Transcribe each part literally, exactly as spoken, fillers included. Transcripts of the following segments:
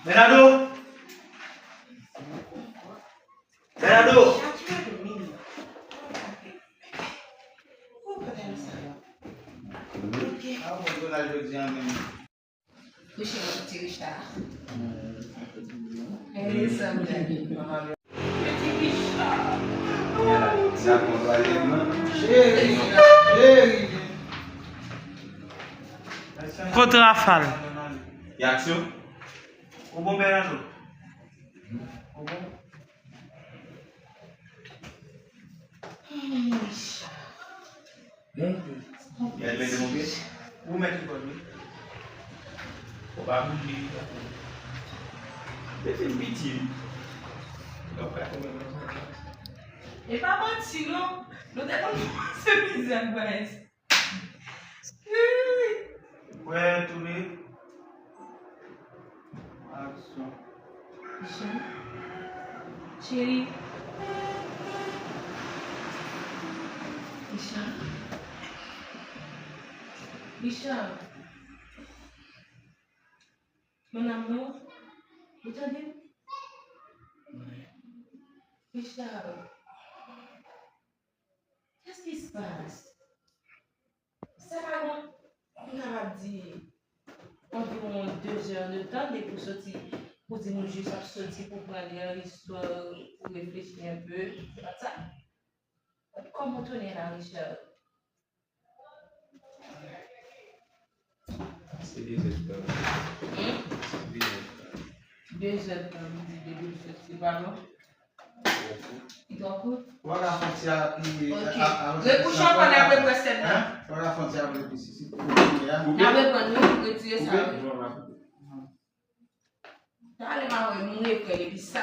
Bernardo! Bernardo! Richard. Richard. Kote Rafal? Yaksyon. Ou bon, Bernardo? Ou bon? Gad mete monpye. Ou mete kòd wi. Ou pa bouje. Depi m piti. E pa manti non. Nou te konn kòmanse mizè, guys. Prè, toule. Aksyon. Richard. Cheri. Richard. Richard. Mon amour. Ou tande m? Richard. Qu'est-ce qui se passe? Sa pa gon, m kapab di, anviwon de zè de tan depi w soti, pou di nou jis ap soti pou pran lè, istwa, pou reflechi enpe, se pa sa? Kòman w tounen la, Richard? Se de zè de tan. Hmm? Se de zè de tan. De zè de tan, m di depi m soti, pa bon? Li twò kout? Ou pa ka fè ti a, li, Ok. a, a, Repouche ankò, n ap reprann sèn nan. Hein? Ou pa ka fè ti a, li, si, si, si, si, N ap reprann, wi, retire sa, wi. Talè m a wè nou reprann epi sa.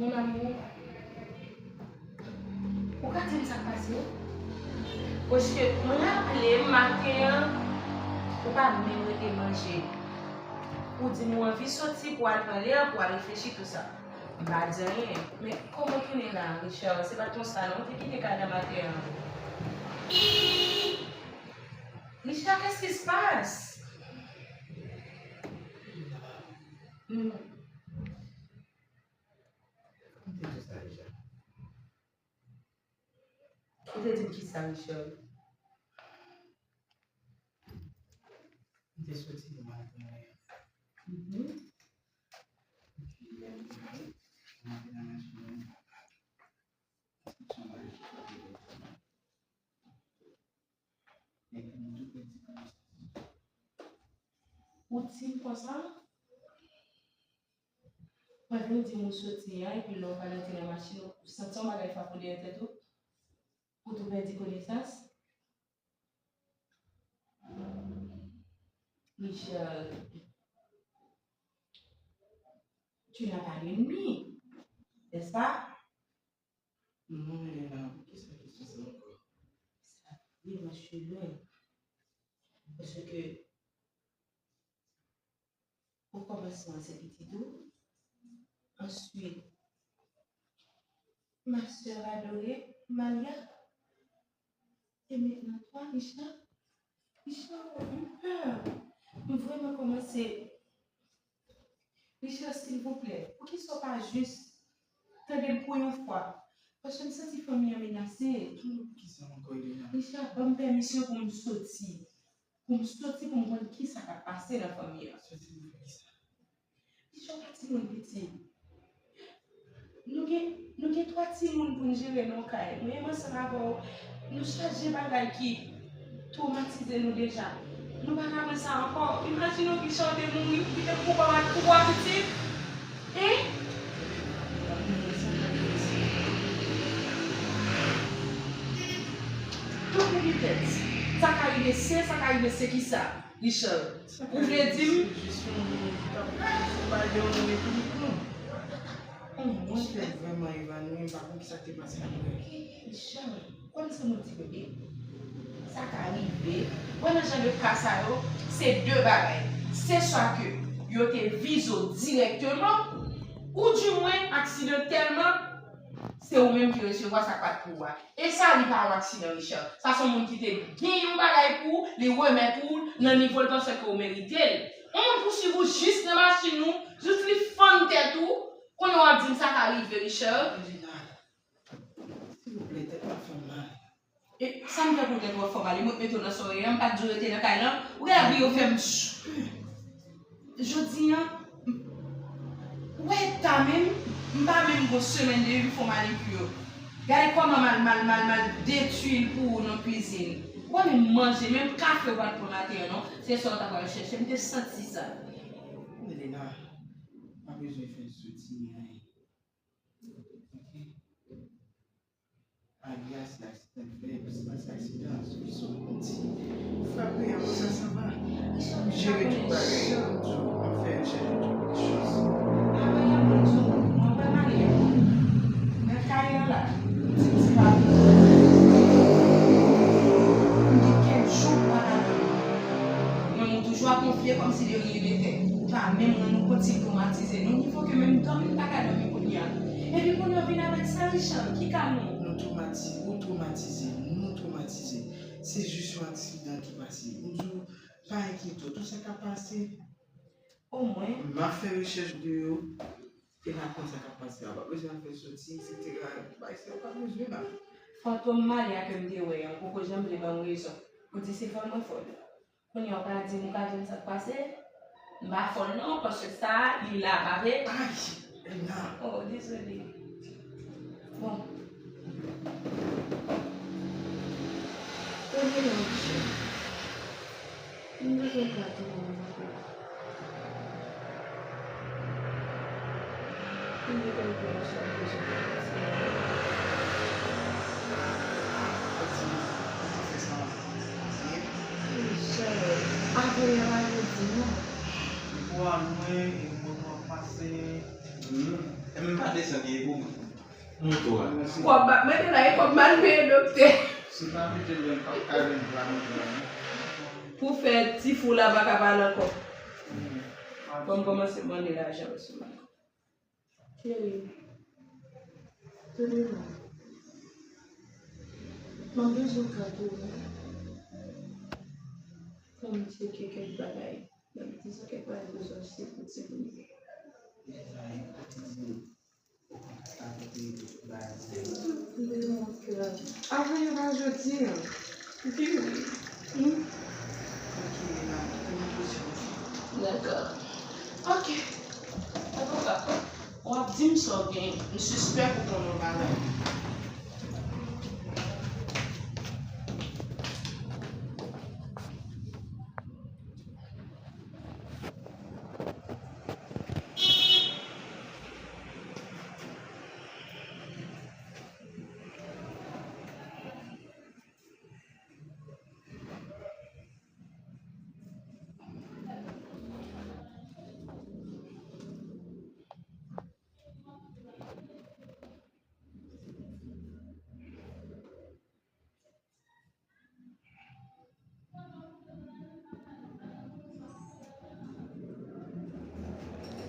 Mon amour, ou ka di m sa k pase w? Paske mwen raple maten an, ou pa menm rete manje. Ou di m ou anvi soti pou al pran lè, pou al reflechi, tou sa. M pa di anyen. Men kòman w tounen la, Richard? Se pa t konsa non, ou te kite kay la maten an. Richard, qu'est-ce qui se passe? Hmm. M te di w sa deja. Ou te di m kisa, Richard? M te soti pou m al pran lè. Mhm. Epi, lè m rive, m antre nan machin nan. Epi, m tou pèdi konesans. Ou di m konsa? Pandan w di m ou soti a, epi lè w pral antre nan machin, ou santi yon bagay frape w dèyè tèt ou? Ou tou pèdi konesans? Michel, tu n'as pas d'ennemi, n'est-ce pas? Non, Elena, poukisa kesyon sa ankò? Sa vle mache lwen. Paske o kòmansman, se pitit ou. Answit, ma sè adore, Malia. E mentnan, twa, Richard. Richard, m pè. M vrèman kòmanse. Richard, silvouplè, poukisa w pa jis tande m pou yon fwa? Paske m santi fanmi an menase. Tande poukisa ankò, Elena? Richard, ban m pèmisyon pou m soti. Pou m soti, pou m konn kisa k ap pase nan fanmi an. Soti pou fè kisa? Richard, pa timoun piti. Nou gen, nou gen twa timoun pou n jere nan yon kay. Mwen menm ansanm avè w, nou chaje bagay ki twomatize nou deja. Nou pa ka pran sa ankò. Imajine w, Richard te mouri, ou kite m pou w pa, pou twa pitit. Hein? Tout pou tèt. Sa ka rive se, sa ka rive se kisa? Richard, ou vle di m? Se jis yon moun ki t ap fè bagay de yon moun epinik nou. Mwen te vrèman evanoui, m pa konn kisa k te pase apre. Richard, konn se moun ti bebe. Sa ka rive. Wè nan jan de ka sa yo, se de bagay. Se swa ke yo te vize w dirèkteman, ou di mwen aksidantèlman, se ou menm ki resevwa sa k pa t pou ou a. E sa, li pa yon aksidan, Richard. Sa se yon moun ki te gen yon bagay pou ou, li remèt ou l nan nivo l panse ke ou merite l. Yon moun pouswiv ou jis nan machin ou, jis li fann tèt ou, kounye a w ap di m sa ka rive, Richard. Elena, silvouplè, tèt la fè m mal. E sa m fè pou tèt ou ap fè w mal? E mwen k mete w nan sa w ye a, m pa t di w rete nan kay lan? Ou genlè vire w fè m ch-, jodi a, m-, ou wè eta menm, m pa menm gon semèn depi m fè w manikir. Gade kòman m al, m al, m al, m al detwi l pou ou nan kwizin. Ou pa menm manje, menm kafe ou pa t pran maten an non. Se sa w ta pral chèche, m te santi sa. Elena, pa bezwen fè l soti ni anyen. Ok? Alyas, aksidan fè, se pa se aksidan, se yon ti frape, apre sa, sa va. M jere tout bagay, m di w, m ap fè rechèch de tout lechòz. Mwen pa gen kèk jou m pa ka dòmi. Menm ou toujou ap konfye kòmsi de rien n'était. Ou pa menm rann ou kont si l twomatize nou, nivo ke menm dòmi m pa ka dòmi kounye a. Epi kounye a w vin avèk sa, Richard, ki ka nou? Nou twomatize, ou twomatize, nou twomatize. Se jis yon aksidan ki pase. M di w, pa enkyete w, tout sa ka pase. Omwen. M ap fè rechèch de yo, e n ap konn sa k ap pase a. Pa bezwen fè soti, etsetera. Bagay sa yo pa bezwen la. Fantom Malia ke m te wè an, poko janm vle ban m rezon. Ou di se fòl mwen fòl. Kounye a w ka di m, ou ka di m sa k pase? M pa fòl non, paske sa a, li la, pa vre? Ay, Elena. Oh, dezole. Bon. Kounye a, monchè, m bezwen gade w anpil. Kòb ba-, mete la, e kòb mal peye doktè. Pou fè ti fou la pa ka pale ankò. Fò m kòmanse mande lajan sou mwen. Cheri, tande non. Mwen bezwen kado wi. Fò m tcheke kèk bagay. Mwen bezwen kèk bagay bezwen achte pou timoun yo. Apre yo pa jodi a. Wi, wi. Hmm? Ok, Lena, kite m kesyon. Dakò. Ok. Antouka, w ap di m sa w gen. M sispèk ou konnen yon bagay.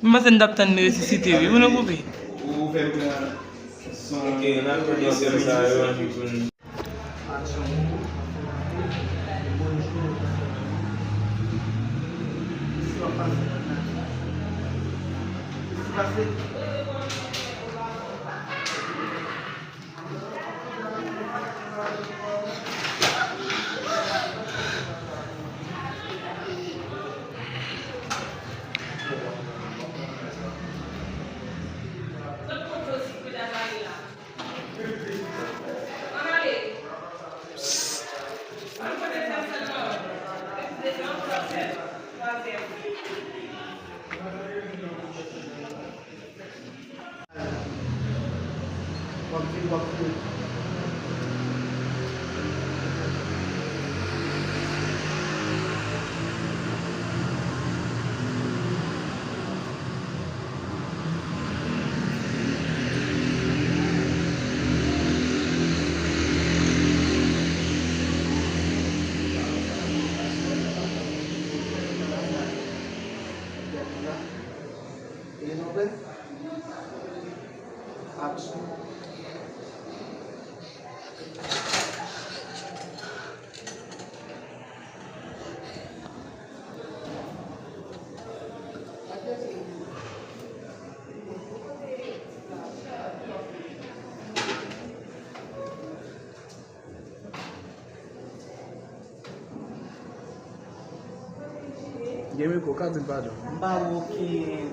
M panse n t ap tann li resisite wi, moun nan koupe. Ou fè m pran son. Ok, n ap pran dosye sa yo, epi pou n. Gen mikwo, ka di m padon. M pa wè okenn,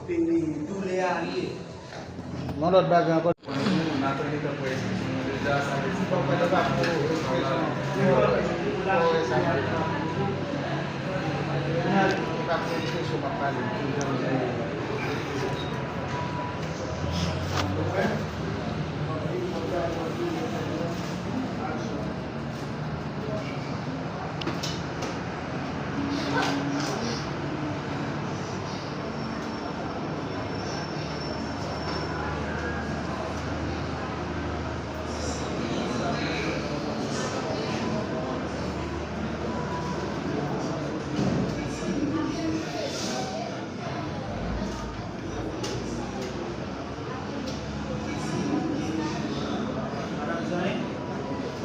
e, doulè a li ye. Yon lòt bagay ankò. N ap tann tan pou ekspresyon yo deja, sa vle di fòk mwen ta pa pran ekspresyon. Fòk wè sa. Li pa pran ekspresyon, pa pale.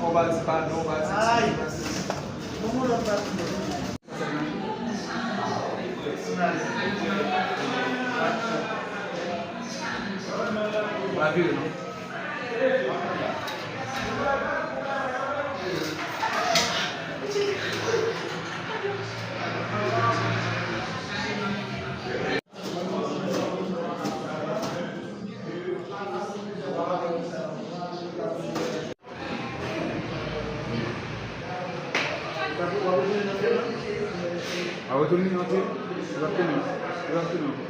Ou pa di padon, ou pa di ekspresyon. Pa vire non. A retounen nan fil? Li p ap tounen. Li p ap tounen.